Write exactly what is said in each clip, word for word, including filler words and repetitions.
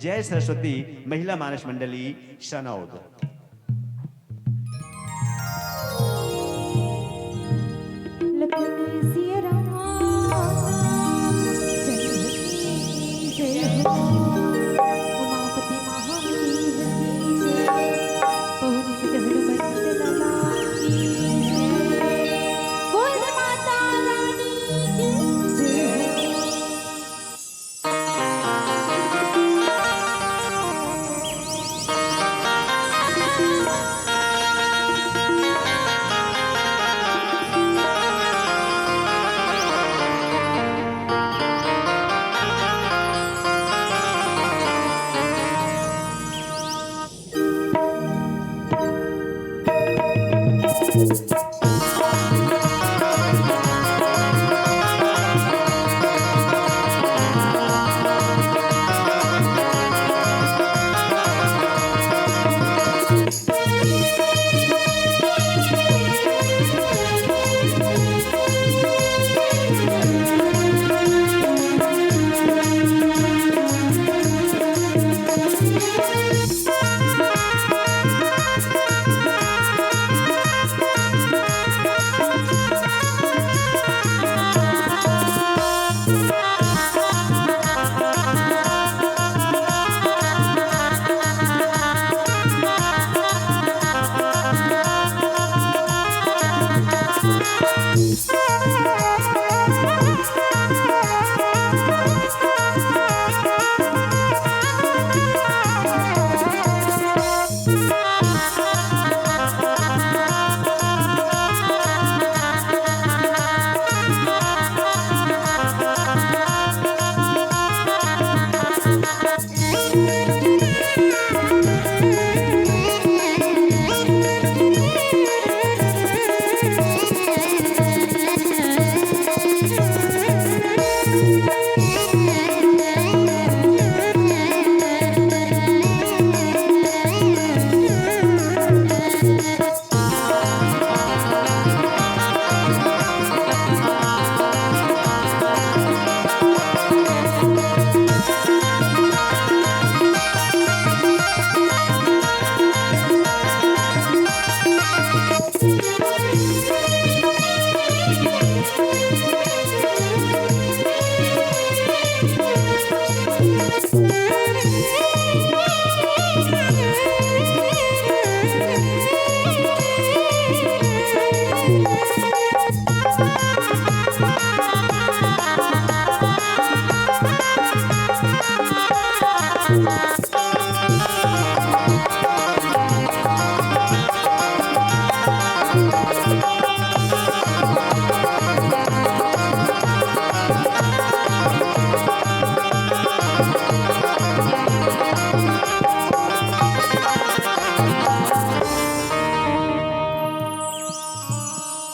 जय सरस्वती महिला मानस मंडली सनौद। लखन सिया राम, जय हो, जय हो। उमापति महादेव की जय। पवन सुत हनुमंत लाला की जय। बोल माता रानी की जय।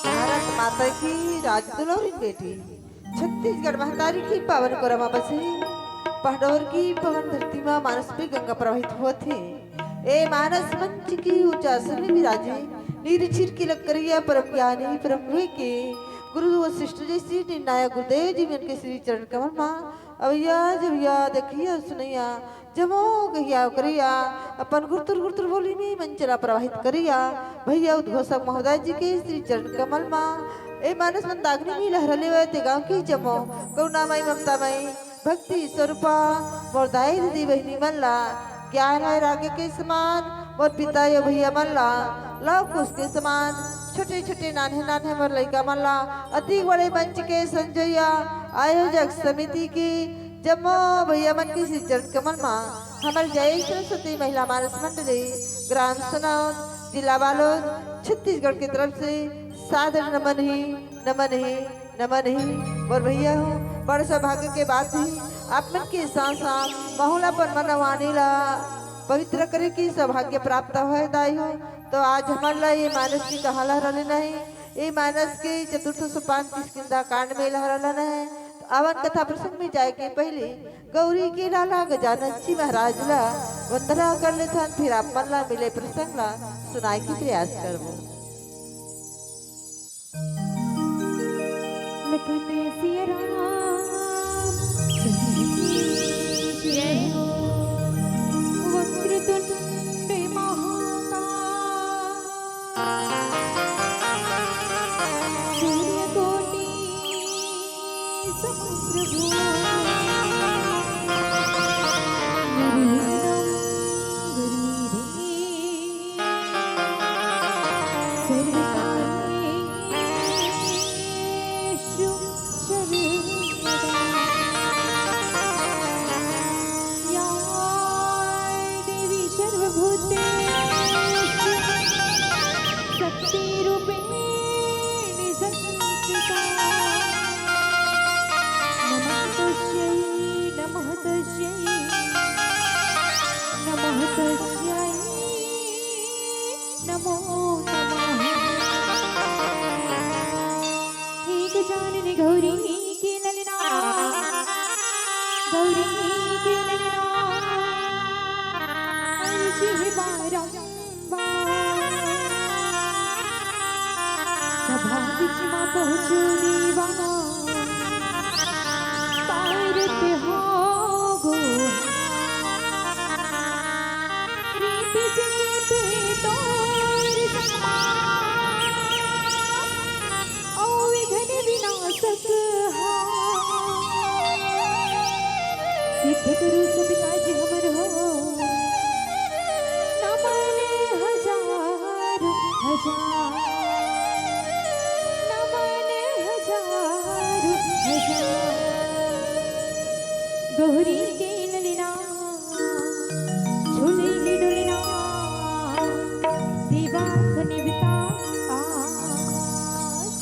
भारत माता की राज दुलौरी बेटी, छत्तीसगढ़ महतारी की पावन कोरा मा बसे, पहडौर की पवन धरती मा मानस पे गंगा प्रवाहित होत हे। ए मानस मंच की ऊंचा आसन में विराजे, नीर क्षीर की लग करिया परम ज्ञानी परम विवेकी गुरु वशिष्ठ जैसी निर्णायक गुरुदेव जी मन के श्री चरण कमल मा अवैया जवैया देखिया सुनैया जमो गहिया करिया, अपन गुरतुर गुरतुर बोली में मंच ला प्रवाहित करिया। भैया उद्घोषक महोदय जी के श्री चरण कमल मा ए मानस मंदाकिनी में लहरा लेवत ए गांव की जमो करुणामयी ममतामयी भक्ति स्वरूपा मोर दाई दीदी बहिनी मन ला, ज्ञान वैराग्य के समान मोर पिता अउ भैया मन ला, लव कुश के समान छोटे छोटे नान्हे नान्हे मोर लइका मन ला, अति बड़े मंच के संजोइया आयोजक समिति के जम्मो भैया मन के श्री चरण कमल मा हमर जय सरस्वती महिला मानस मंडली, ग्राम सनौद, जिला बालोद, छत्तीसगढ़ के तरफ से सादर नमन ही, नमन ही, नमन ही। मोर भैया हो, बड़ सौभाग्य के बात ही, आप मन के साथ साथ महू ला अपन मनवानी ला पवित्र करे के सौभाग्य प्राप्त होय दाई हो। तो आज हमन ला ये मानस के कहाँ लहरा लेना है, ये मानस के चतुर्थ सोपान किष्किंधा कांड में लहरा लेना है। तो आवन कथा प्रसंग में जाए के पहले गौरी के लाला गजानन जी महाराज ला वंदना कर लेथन, फिर आप मन ला मिले प्रसंग ला सुनाए के प्रयास करबो। लखन सिया राम चंद्र की जय हो। रंबा। सभा बीच मा पहुँचू देवा, पारत हो गो। रीति जगत तोर समा, अउ विघ्न विनाशक हा। सिद्ध करू सब काज हमर हो। नमन हजारों हजार, नमन हजारों हजार। गौरी के ललना झूले डोलना, देवा को निवता आज।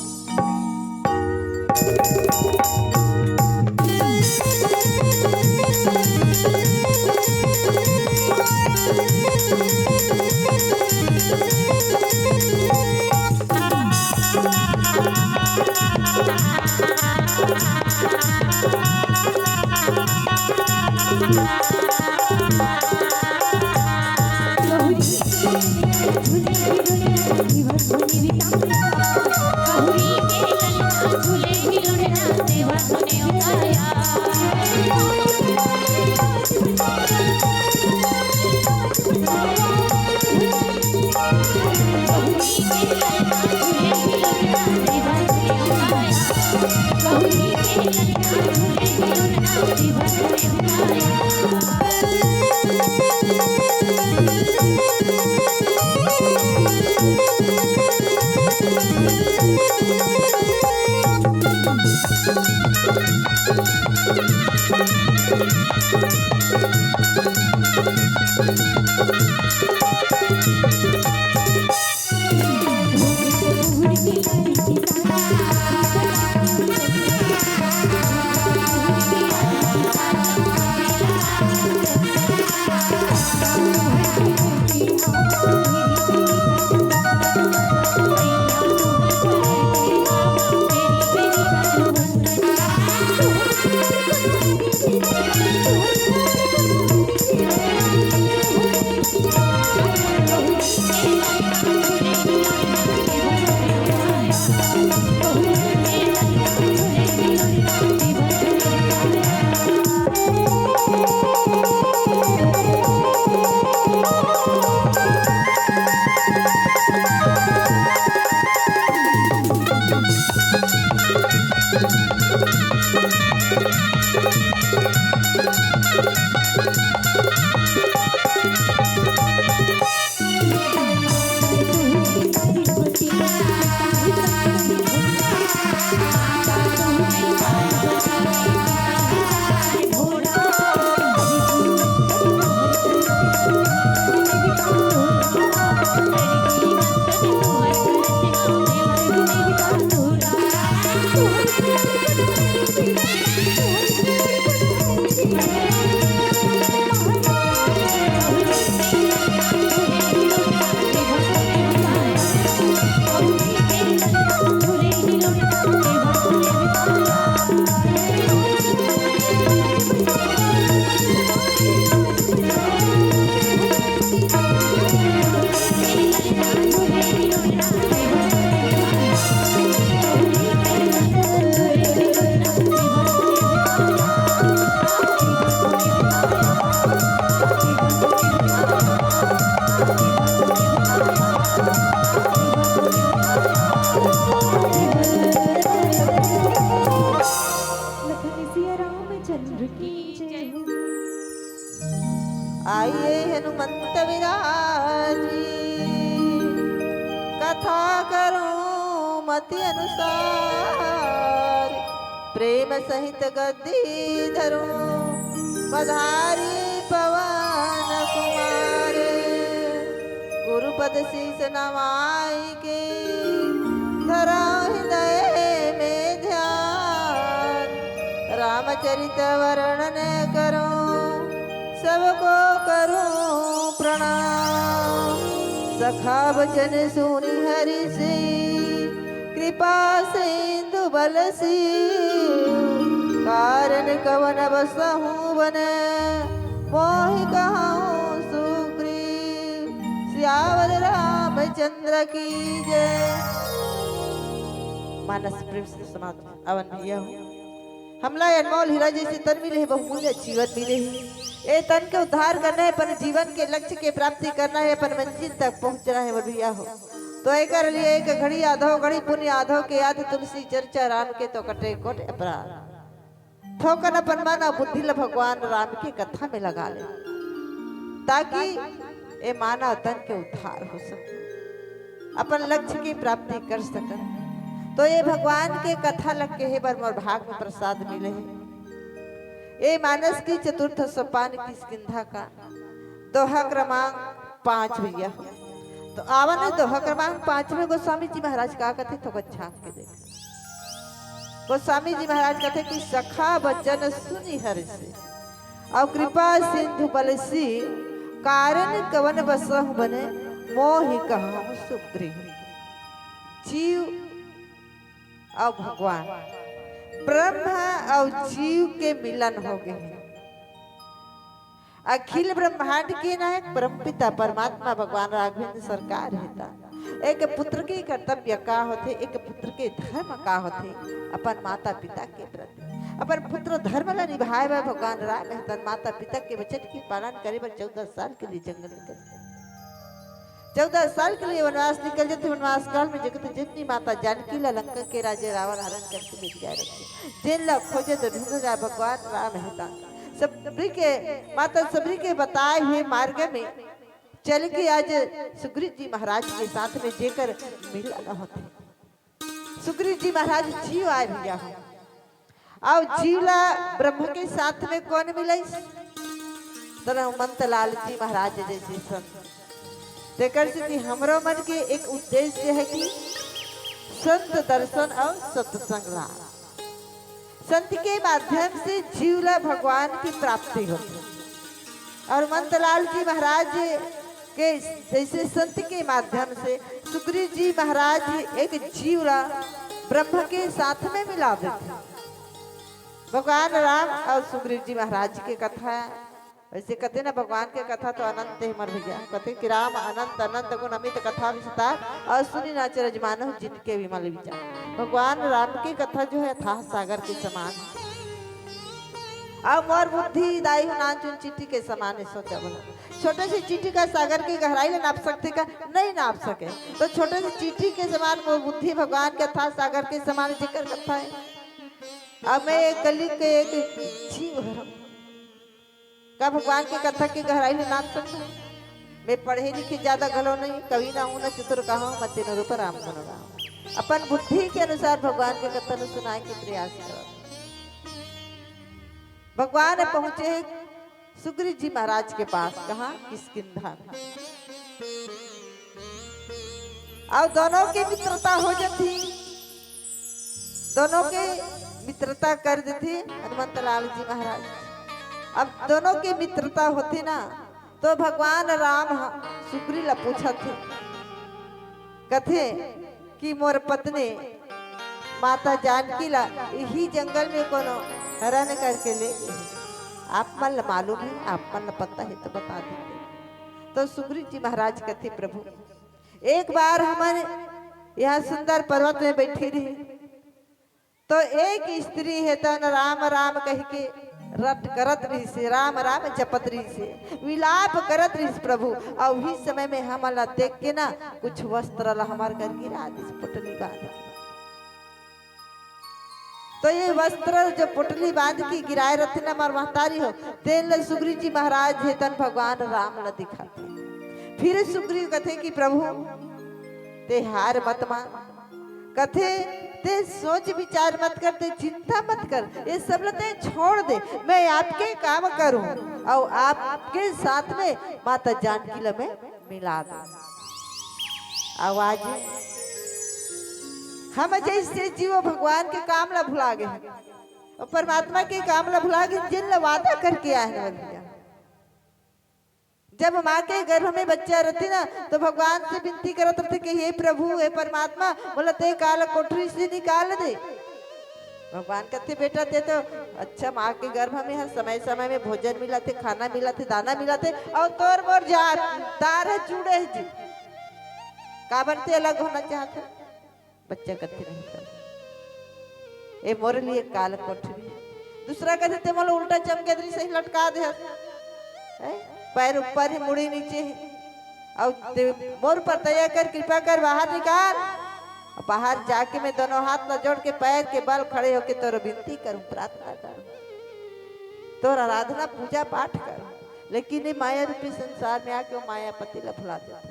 लखन सिया रामचंद्र की जय हो। आइए हनुमंत विराजी, कथा करूं मति अनुसार। प्रेम सहित गद्दी धरूं, पधारी पवन कुमार। गुरुपद शीश नवाई के धरा हृदय में ध्यान। रामचरित वर्णन करूं, सबको करूं प्रणाम। सखा वचन सुनि हरि से, कृपा सिंधु बल सी। कारण कवन बसहु वन, मोहि कहूं सुग्रीव। चंद्र की जय। मानस प्रेम से समाज अवन भैया हो। हमला अनमोल हीरा जैसे तन मिले हे, बहुमूल्य जीवन मिले हे। ए तन के उद्धार करना हे, अपन जीवन के लक्ष्य के प्राप्ति करना हे, अपन मंजिल तक पहुंचना हे, वो भैया हो। तो एकर लिए एक घड़ी आधो घड़ी पुण्य आधो के याद, तुलसी चर्चा राम के तो कटे कोट अपराध। थोकन अपन मन अउ बुद्धि ल भगवान राम के कथा में लगा ले, ताकि ए मानव तन के उद्धार हो सके, अपन लक्ष्य की प्राप्ति कर सकन। तो ए भगवान के कथा ल कहे बर मोर भाग में प्रसाद मिले हे। ए मानस की चतुर्थ सोपान किष्किंधा का दोहा क्रमांक पाँच भैया। तो आवन दोहा क्रमांक पाँच में गोस्वामी जी महाराज का कथे, थोकन छाप के देख। गोस्वामी जी महाराज कथे कि सखा बचन सुनि हरषि, अउ कृपा सिंधु बलसी, कारण कवन बसहु बने, मोहि कहहु सुग्रीव। जीव अउ भगवान, ब्रह्मा अउ जीव के मिलन हो गे हे। अखिल ब्रह्मांड के नायक परमपिता परमात्मा भगवान राघवेंद्र सरकार हे ता एक पुत्र के कर्तव्य का होथे, एक पुत्र के धर्म का होथे, अपन माता पिता के प्रति अपन पुत्र धर्म ला निभाए बर भगवान राम हे ता माता पिता के वचन के पालन करे बर चौदह साल के लिए जंगल निकल गे। चौदह साल के लिए वनवास निकल जाथे। वनवास काल में जगत जननी माता जानकी ला लंका के राजा रावण हरण करके ले जाए रथे। जेन ला खोजे तो ढूंढ रहा भगवान राम हे ता सबरी के माता सबरी के बताए हुए मार्ग में चल के आज सुग्रीव जी महाराज के साथ में जेकर मिलन होथे। सुग्रीव जी महाराज जीव आए भैया हो, अउ जीव ला ब्रह्म के साथ में कोन मिलाइस? तो हनुमंत लाल जी महाराज जैसे संत। तेकर सेती हमरो मन के एक उद्देश्य हे कि संत दर्शन अउ सत्संग लाभ। संत के माध्यम से जीव ला भगवान की प्राप्ति होथे। अउ हनुमंत लाल जी महाराज के जैसे संत के माध्यम से सुग्रीव जी महाराज एक जीव ला ब्रह्म के साथ में मिला देथे। भगवान राम अउ सुग्रीव जी महाराज के कथा, वैसे कथे ना भगवान के कथा तो अनंत हे हमर भैया, कथे कि राम अनंत अनंत गुण अमित कथा विस्तार, अउ सुनि न अचरज मानहु जिनके विमल विचार। भगवान राम की कथा जो हे अथाह सागर के समान हे। अउ मोर बुद्धि दाई हो नानचुन चींटी के समान हे, सोचा भला। छोटे से चींटी का सागर के गहराई ला नाप सकथे का? नहीं नाप सके। तो छोटे से चींटी के समान मोर बुद्धि भगवान के अथाह सागर के समान जेकर कथा हे। अब मैं एक कली के एक जीव हरंव। का भगवान के कथा के गहराई ला नाप सकथंव? मैं पढ़े लिखे ज्यादा घलो नहीं, कवि ना हूं, ना चतुर कहाहूं, मति अनुरूप राम गुण गाहूं। अपन बुद्धि के अनुसार भगवान के कथा ला सुनाए के प्रयास करत। भगवान पहुंचे हे सुग्रीव जी महाराज के पास, कहां? किष्किंधा में। अउ दोनों के मित्रता हो जाती, दोनों के मित्रता कर देथे हनुमंत लाल जी महाराज। अब दोनों के मित्रता होथे ना, तो भगवान राम ह सुग्रीव ला पूछत हे, कथे कि मोर पत्नी माता जानकी ला इही जंगल में कोनो हरण करके ले गे हे। आप मन ला मालूम हे, आप मन ला पता हे तो बता दीजिए। तो सुग्रीव जी महाराज कथे, प्रभु, एक बार हमन यहाँ सुंदर पर्वत में बैठे रहे, तो एक स्त्री हे तन राम राम कह के रट करत रहिस हे, राम राम जपत रहिस हे, विलाप करत रहिस प्रभु। अउ उही समय में हमन ला देख के ना कुछ वस्त्र ला हमर घर गिरा दिस, पोटली बांध के। तो ये वस्त्र जो पोटली बांध के गिराए रथे ना हमर महतारी हो, तेन ला सुग्रीव जी महाराज हे तन भगवान राम ला दिखाथे। फिर सुग्रीव कथे कि प्रभु, ते हार मत मान, कथे, "ते सोच विचार मत कर, ते चिंता मत कर, ये सब ल ते छोड़ दे, मैं आपके काम करूं अउ आपके साथ में माता जानकी ल मैं मिला दूं।" अउ आज हम जैसे जीव भगवान के काम ल भुला गे, परमात्मा के काम ल भुला गे, जिन ल वादा करके आए हैं भैया। जब माँ के गर्भ में बच्चा रथे ना, तो भगवान से विनती करत रथे कि हे प्रभु, हे परमात्मा, मोला ते काल कोठरी से निकाल दे। भगवान कथे, बेटा, ते तो अच्छा माँ के गर्भ में हस, समय समय में भोजन मिलत हे, खाना मिलत हे, दाना मिलत हे, अउ तोर मोर जात दार ह जुड़े हे जी। काबर ते अलग होना चाहत है? बच्चा कथे, "नहीं कर, ए मोर लिए काल कोठरी।" दूसरा कथे, "ते मोला उल्टा चमके दरी सही लटका दे हस, हैं? पैर ऊपर है, मुड़ी नीचे है, अउ ते मोर पर दया कर, कृपा कर, बाहर निकाल।" अउ बाहर जाके मैं दोनों हाथ ला जोड़ के पैर के बल खड़े होके तोर विनती करूं, प्रार्थना करूं, तोर आराधना पूजा पाठ करूं, लेकिन ये माया रूपी संसार में आके वो मायापति ला भुला देता।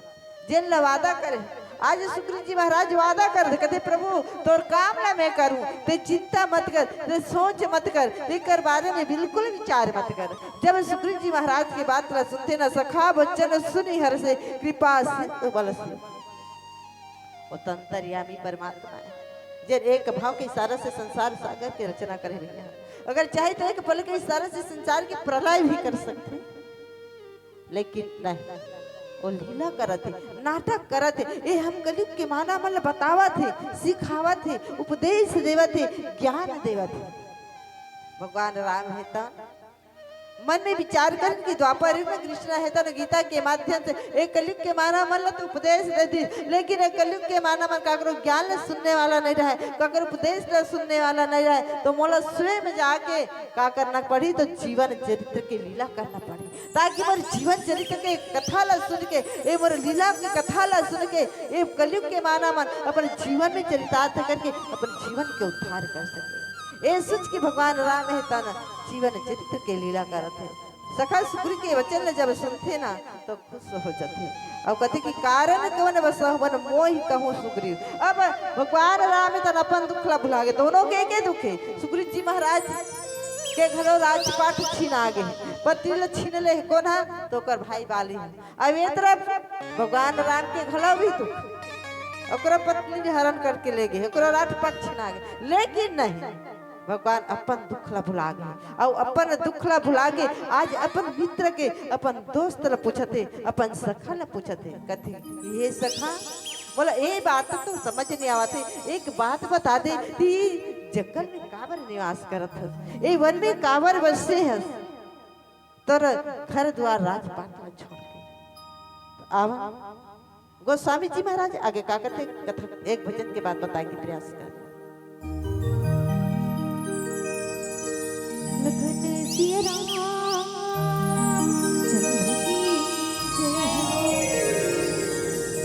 जेन ला वादा करे, आज सुग्रीव जी महाराज वादा कर दे, कहते, "प्रभु, तोर काम ला मैं करूं, ते चिंता मत कर, ते सोच मत कर, एकर बारे में बिल्कुल विचार मत कर।" जब सुग्रीव जी महाराज के बात ला सुनथे ना, सखा वचन सुनि हरषे, कृपा सिंधु बरसे। वो तो अंतर्यामी परमात्मा है, जेन एक भाव के इशारा से संसार सागर के रचना करे भैया। अगर चाहे तो एक पल के इशारा से संसार के प्रलय भी कर सकथे। लेकिन नहीं, वो लीला करत हे, नाटक करत हे। ये हम कलयुग के माना मन ल बतावत हे, सिखावत हे, उपदेश देवत हे, ज्ञान देवत हे। भगवान राम हे त मन में विचार करन कि द्वापर युग में कृष्ण हे त गीता के माध्यम से एक कलयुग के माना मन ल तो उपदेश दे दी, लेकिन एक कलयुग के माना मन काकरो ज्ञान ल सुनने वाला नहीं रहे, काकरो उपदेश ल सुनने वाला नहीं रहे, तो मोला स्वयं जाके का करना पड़ी, तो जीवन चरित्र के लीला करना पड़ी। ताकि मोर जीवन चरित्र के कथा ला सुन के, ए मोर लीला के कथा ला सुन के, ए कलयुग के माना मन अपन जीवन में चरितार्थ करके अपन जीवन के उद्धार कर सके। ए सोच के भगवान राम हे तन जीवन चरित्र के लीला करत हे। सखा सुग्रीव के वचन ला जब सुनथे ना, तो खुश हो जाथे। अउ कथे कि "कारण कवन बसहु वन मोहि कहूँ सुग्रीव।" अब भगवान राम हे तन अपन दुख ला भुला गे, दोनों के एके दुख हे। सुग्रीव जी महाराज के घलो राजपाट छीना गे, पत्नी ला छीन ले हे, कोन हा? तो ओकर भाई बाली हे। अब ए तरफ भगवान राम के घलो भी दुख, ओकरो पत्नी ल हरण करके ले गे, ओकरो राजपाट छीना गे, लेकिन नहीं, भगवान अपन दुख ला भुला गे, अउ अपन दुख ला भुला के आज अपन मित्र के, अपन दोस्त ला पूछत हे, अपन सखा ला पूछत हे, कथे, "हे सखा, मोला ए बात तो समझ नहीं आवत हे, एक बात बता दे कि जंगल में काबर निवास करत हस, ए वन में काबर बसे हस, तोर घर दुआर राजपाट ला छोड़ के?" तो आवा गोस्वामी जी महाराज आगे का कथे, कथा एक भजन के बाद बताए के प्रयास कर। लखन सिया राम चंद्र की जय हो।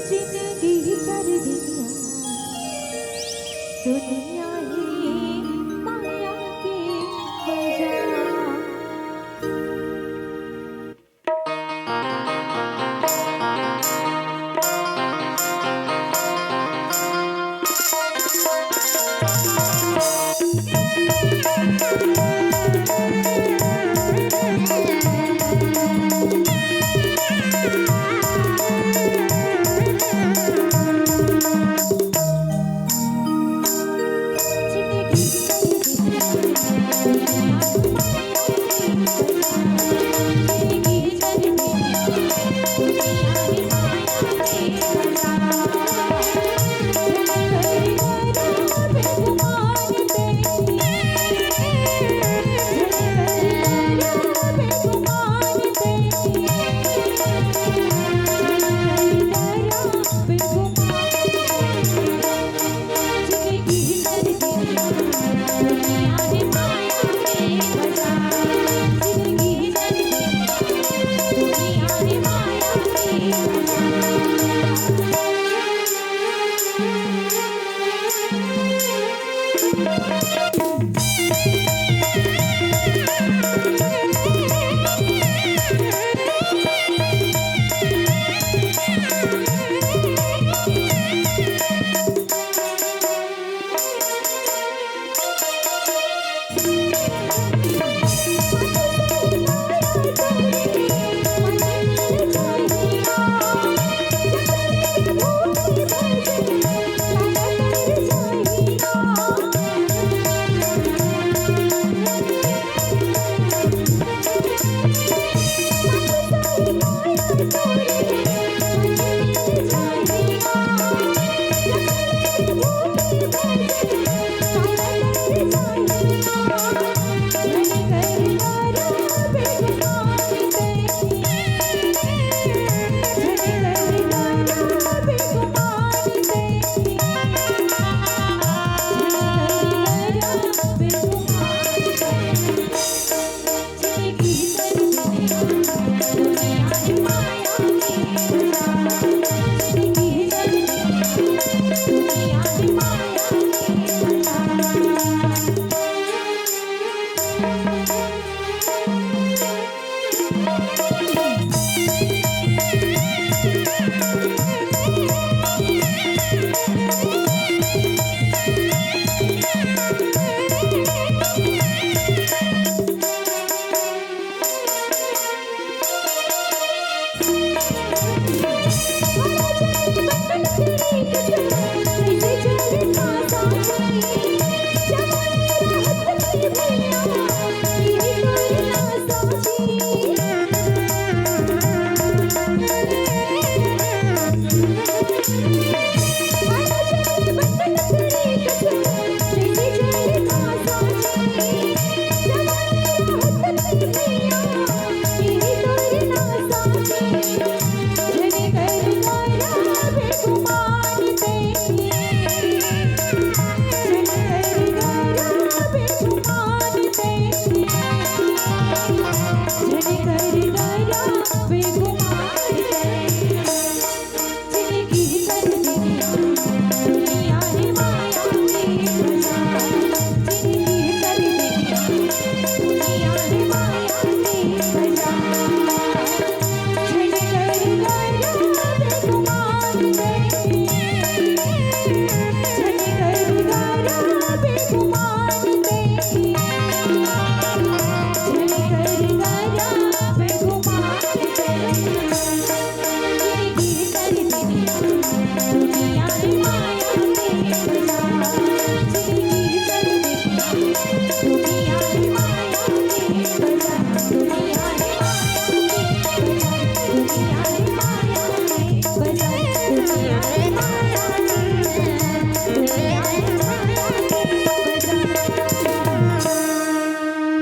जिनगी चर दिया दुनिया ही माया के बाजार।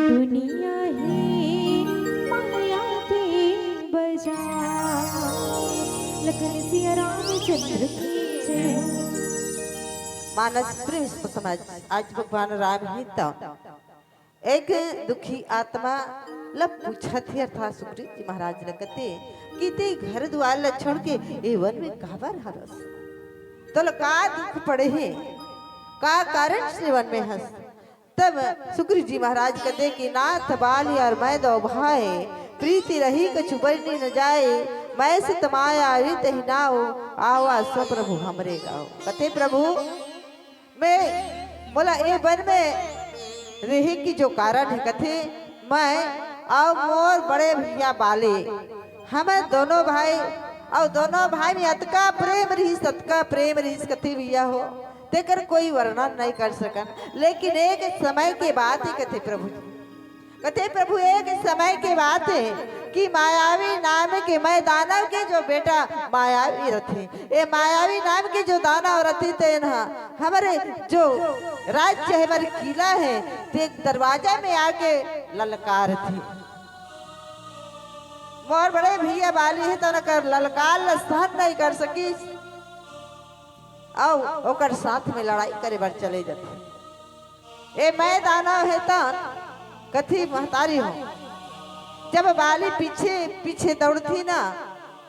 दुनिया हे माया के बाजार। लखन सिया रामचंद्र की जय। मानस प्रेम समाज, आज भगवान राम ही तो एक दुखी आत्मा ल पूछत हे, अर्थात सुग्रीव जी महाराज ल कथे कि ते घर दुआर ल छोड़ के ए वन में काबर हरस? तोला का दुख पड़े हे? का कारण से वन में हस? तब सुग्रीव जी महाराज कथे कि नाथ बाली और मैं दो भाई, प्रीति रही कछु बरनी न जाए, मैं सित मायावी तहि नाव, आवा सो प्रभु हमरे गाँव। कथे प्रभु, मैं मोला ए वन में रहे की जो कारण हे, कथे मैं अउ मोर बड़े भैया बाली, हमन दोनों भाई, अउ दोनों भाई में अतका प्रेम रहिस, अतका प्रेम रहिस, कथे भैया हो, तेकर कोई वर्णन नहीं कर सकन। लेकिन एक समय के बात हे, कथे प्रभु जी, कथे प्रभु, एक समय के बात हे कि मायावी नाम के, मैं दानव के जो बेटा मायावी रथे, ए मायावी नाम के जो दानव रथे, तेन ह हमरे जो राज्य हे, हमर किला हे, ते दरवाजा में आके ललकारथे। मोर बड़े भैया बाली हे, त ओकर ललकार ल सहन नहीं कर सकिस, अउ ओकर साथ में लड़ाई करे बर चले जाथे। ए मैं दानव हे त कथे महतारी हो, जब बाली पीछे पीछे दौड़थे ना,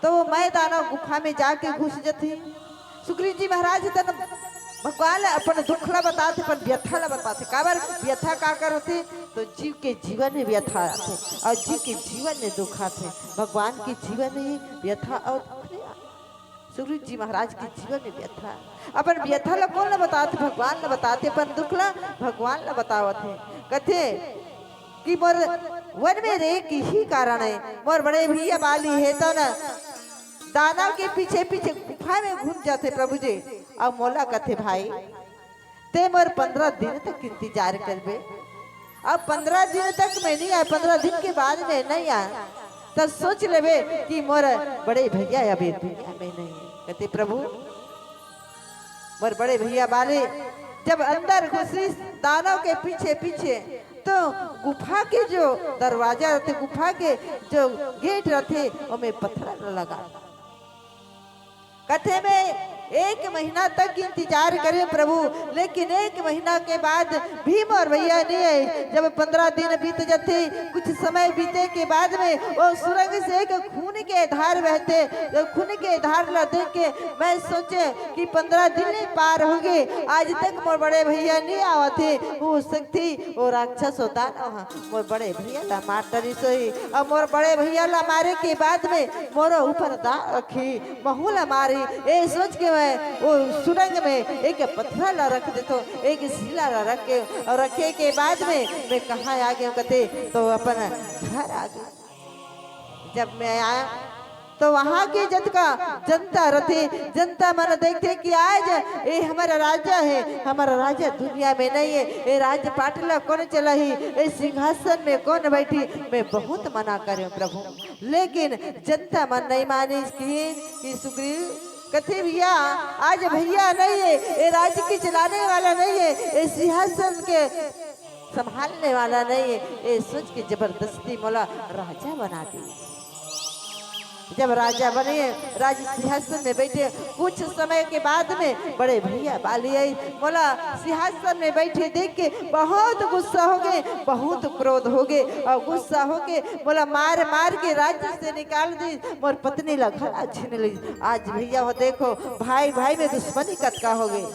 त ओ मैं दानव गुफा में जाके घुस जथे। सुग्रीव जी महाराज तन भगवान ल अपन दुख ला बताथे, अपन व्यथा ला बताथे। काबर व्यथा काकर होथे? त जीव के जीवन में व्यथा आथे, अउ जीव के जीवन में दुख आथे। भगवान के जीवन में व्यथा अउ दुख नहीं आथे। सुग्रीव जी महाराज के जीवन में व्यथा, अपन व्यथा ला कोन ला बताथे? भगवान ला बताथे, अपन दुख ला भगवान ला बतावत हे। कथे कि मोर वन में रहे के ही कारण हे, मोर बड़े भैया बाली हे त न दानव के पीछे पीछे गुफा में घुस जाथे प्रभु जी। अउ मोला कथे भाई, ते मोर पंद्रह दिन तक इंतजार करबे। अब पंद्रह दिन तक मैं नहीं आय, पंद्रह दिन के बाद मैं नहीं आय, त सोच लेबे कि मोर बड़े भैया अब ए दुनिया में नहीं हे। कथे प्रभु, मोर बड़े भैया बाली जब अंदर घुसिस दानव के पीछे पीछे, त गुफा के जो दरवाजा रथे, गुफा के जो गेट रथे, ओमे पथरा लगा। कथे मैं एक महीना तक इंतजार करे प्रभु, लेकिन एक महीना के बाद भी मोर भैया नहीं आय। जब पंद्रह दिन बीत जाथे, कुछ समय बीते के बाद में ओ सुरंग से एक खून के धार बहथे। ओ खून के धार ला देख के मैं सोचे कि पंद्रह दिन ही पार हो गे, आज तक मोर बड़े भैया नहीं आवत हे। ओ शक्ति, ओ राक्षस, ओ दानव ह मोर बड़े भैया ला मार डरिस होही, अउ मोर बड़े भैया ला मारे के बाद में मोरो ऊपर दाव रखही, महू ला मारही। ए सोच के मैं ओ सुरंग में एक पथरा ला रख देथों, एक शिला ला रख के, अउ रखे के बाद में मैं कहाँ आ गेंव कथे, त अपन घर आ गेंव। जब मैं आया, तो वहाँ के जतका जनता रथे, जनता मन देखथे कि आज ए हमर राजा हे, हमर राजा दुनिया में नहीं हे, ए राजपाट ला कोन चलाही, ए सिंहासन में कोन बैठी। मैं बहुत मना करेंव प्रभु, लेकिन जनता मन नहीं मानिस कि, कि सुग्रीव कथे, भैया, आज भैया नहीं हे, ए राज्य के चलाने वाला नहीं हे, ए सिंहासन के संभालने वाला नहीं हे, ए सोच के जबरदस्ती मोला राजा बना दी। जब राजा बने, राज सिंहासन में बैठे, कुछ समय के बाद में बड़े भैया बाली आई, मोला सिंहासन में बैठे देख के बहुत गुस्सा हो गे, बहुत क्रोध हो गे, अउ गुस्सा हो के मोला मार मार के राज्य से निकाल दी, मोर पत्नी ला घला छीन ली। आज भैया हो देखो, भाई भाई में दुश्मनी कतका हो गे।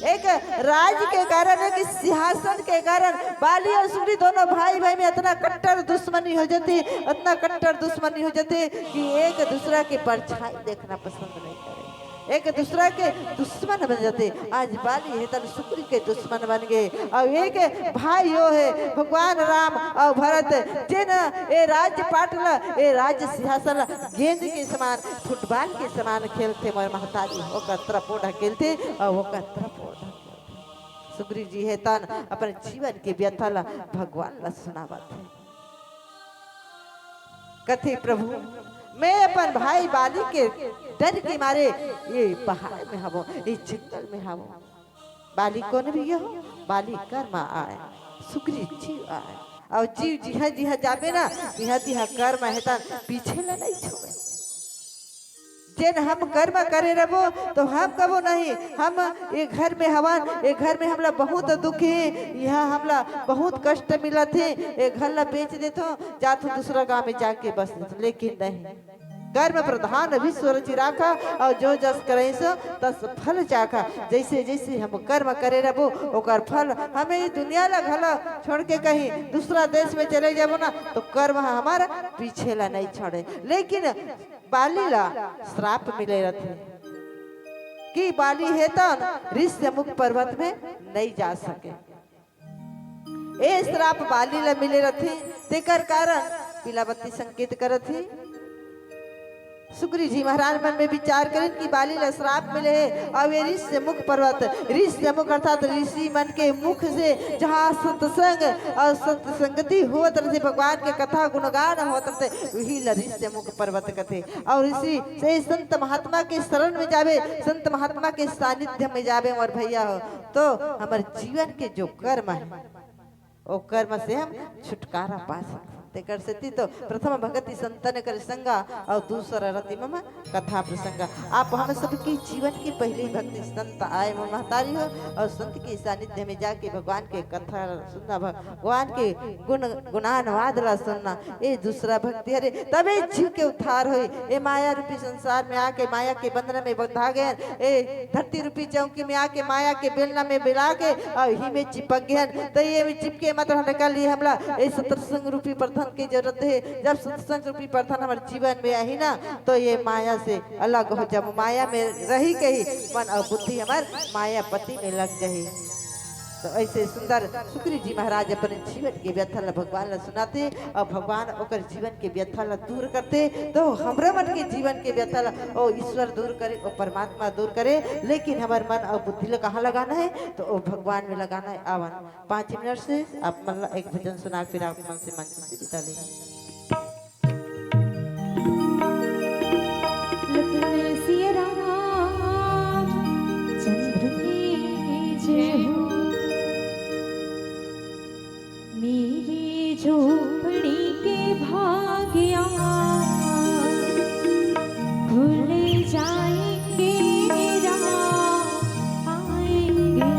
एक राज के कारण, एक सिंहासन के कारण बाली अउ सुग्रीव दोनों भाई भाई में अतना कट्टर दुश्मनी हो जाथे, अतना कट्टर दुश्मनी हो जाथे कि एक दूसरा के परछाई देखना पसंद नहीं करे, एक दूसरा के दुश्मन बन जाथे। आज बाली हे तेन सुग्रीव के दुश्मन बन गे, अउ एक भाई ओ हे भगवान राम अउ भरत, जेन ए राजपाट ला, ए राज सिंहासन ला गेंद के समान, फुटबॉल के समान खेलथे मोर महतारी, ओकर तरफ ओ ढकेलथे अउ ओकर तरफ ओ ढकेलथे। सुग्रीव जी हे तेन अपन जीवन के व्यथा ला भगवान ला सुनावत हे। कथे, प्रभु, मैं अपन भाई बाली के डर के मारे ये पहाड़ में हवों, ये जंगल में हवों। बाली कोन भैया हो? बाली कर्मा आय, सुग्रीव जीव आय। अउ जीव जिहाँ जिहाँ जाबे ना, तिहाँ तिहाँ कर्मा हे तेन पीछे ला नहीं छोड़े। जेन हम कर्म करे रबो तो हम कबो नहीं, हम ए घर में हवन, ए घर में हमला बहुत दुख हे, इहाँ हमला बहुत कष्ट मिलत हे, ए घर ला बेच देथों, जाथों दूसरा गांव में जाके बस लेथों, लेकिन नहीं, कर्म प्रधान विश्व रचि राखा, अउ जो जस करइस तस फल चाखा। जैसे जैसे हम कर्म करे रबो ओकर फल हमें ई दुनिया ला घला छोड़ के कहीं दूसरा देश में चले जाबो ना तो कर्म ह हमार पीछे ला नहीं छोड़े। लेकिन बाली ला श्राप मिले रथे कि बाली हे तेन ऋष्यमुख पर्वत में नहीं जा सके। ए श्राप बाली ला मिले रथे, तेकर कारण पीला बत्ती संकेत करत हे। सुग्रीव जी महाराज मन में विचार करिन कि बाली ला श्राप मिले हे, अउ ये ऋष्यमुख पर्वत, ऋष्यमुख अर्थात ऋषि मन के मुख से जहाँ सत्संग अउ सत्संगति होत रथे, भगवान के कथा गुणगान होत रथे, वही ला ऋष्यमुख पर्वत कथे। अउ ऋषि से संत महात्मा के शरण में जाबे, संत महात्मा के सानिध्य में जाबे, मोर भैया हो, तो हमर जीवन के जो कर्म हे, ओ कर्म से हम छुटकारा पा सकथन। तेकर सेती तो प्रथम भगति संतन कर संगा अउ दूसरा रति मम कथा प्रसंगा। आप हम सबके जीवन के पहली भक्ति संत आय, मोर महतारी हो, अउ संत के सानिध्य में जाके भगवान के कथा सुनना, भगवान के गुण गुणानुवाद ला सुनना, ए दूसरा भक्ति हरे। तबे जीव के उद्धार होई। ए माया रूपी संसार में आके माया के बंधन में बंधा गए, ए धरती रूपी चौकी में आके माया के बेलना में बेला के अउ इही में चिपक गए, त ये में चिपके मत रहने का लिए हमला ए सत्संग रूपी प्रधान के जरूरत हे। जब सत्संग रूपी प्रधान हमर जीवन में आही ना, तो ये माया से अलग हो जाबो, माया में रही कही मन अउ बुद्धि हमर मायापति में लग जाही। तो ऐसे सुंदर सुग्रीव जी महाराज अपन जीवन के व्यथा ला भगवान ला सुनाथे अउ भगवान ओकर जीवन के व्यथा ला दूर करथे। तो हमरो मन के जीवन के व्यथा ला ओ ईश्वर दूर करे, ओ परमात्मा दूर करे, लेकिन हमर मन अउ बुद्धि ला कहाँ लगाना हे? तो ओ भगवान में लगाना हे। आवन पाँच मिनट से आप मन ला एक भजन सुना, फिर आप मन से मंच से विदा लेना। लखन सिया राम चंद्र की जय हो। मेरी झोपड़ी के भागिया खुल जाएंगे राम आएंगे।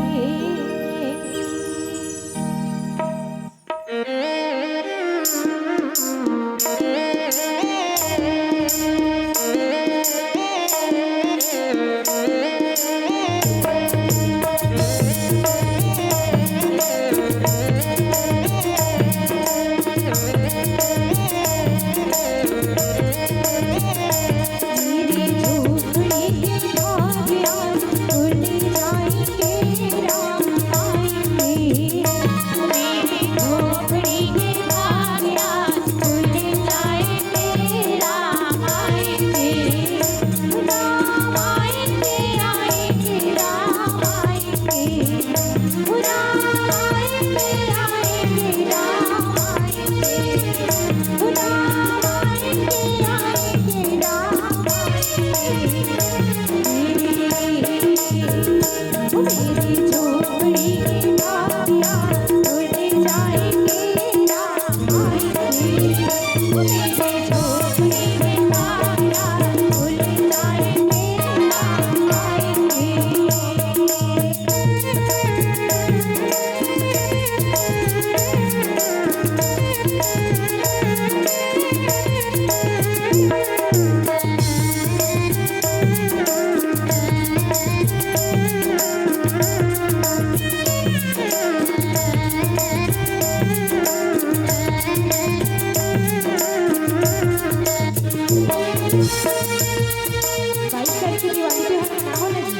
बाईस तारीख के दिवाली त्योहार मनाहो ना जी,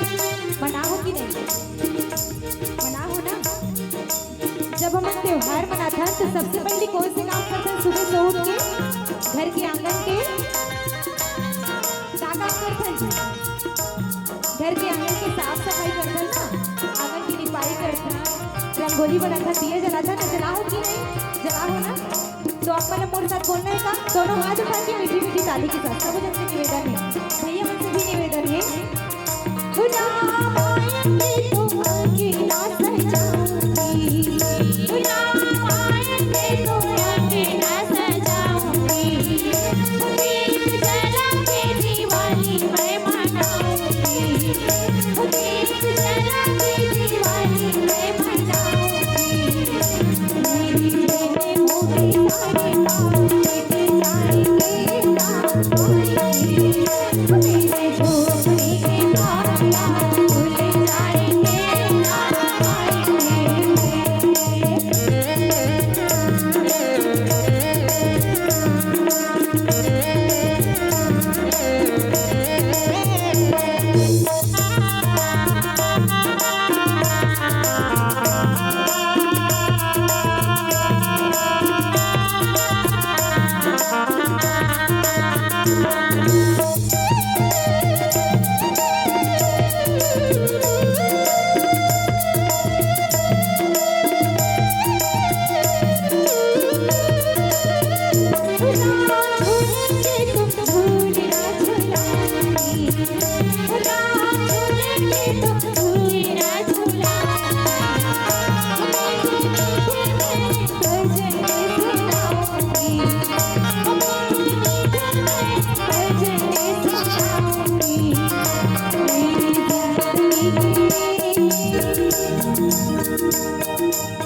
मनाहो कि नहीं? मनाहो ना। जब हमन त्योहार मनाथन तो सबसे पहले कौन से काम करथन? सुबह से उठ के घर के आंगन के का काम करथन जी? घर के आंगन के साफ सफाई करथन ना, आंगन की निपाई करथन, रंगोली बनाथन, दिया जलाथन ना, जलाहो कि नहीं? जलाहो ना। तो आप मन मोर साथ बोलना है का? दोनों हाथ उठा के मीठी मीठी ताली के साथ, सब जन से निवेदन है, भैया मन से भी निवेदन है। राम आएंगे तो अंगना सजाऊंगी, राम आएंगे तो अंगना सजाऊंगी, दीप जला के दिवाली मैं मनाऊंगी, दीप जला के दिवाली मैं मनाऊंगी।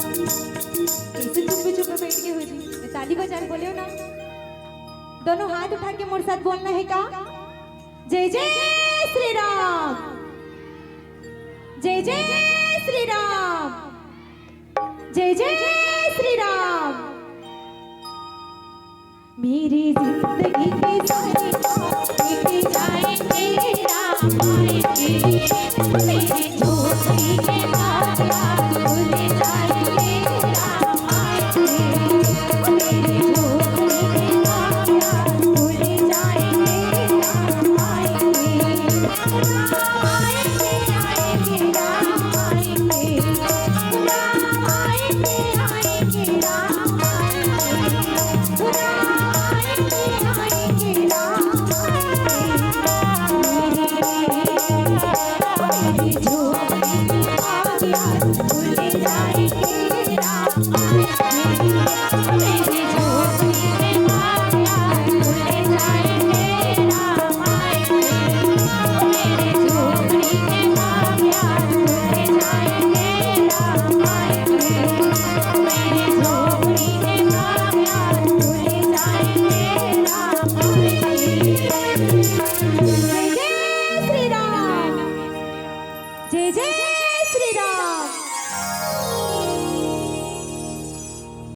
कैसे चुप्पे चुप्पे बैठ के हो जी? ताली बजा के बोले हो ना। दोनों हाथ उठा के मोर साथ बोलना है का? जय जय श्री राम, जय जय श्री राम, जय जय श्री राम। मेरी जिंदगी के सारे काम मिट जाएंगे, राम आएंगे। मेरी झोपड़ी के बादल धुल जाएंगे, राम आएंगे। मेरी झोपड़ी के बादल धुल जाएंगे, राम आएंगे। राम आएंगे, आएंगे, राम आएंगे। राम आएंगे, आएंगे, राम आएंगे। जय जय श्री राम, जय जय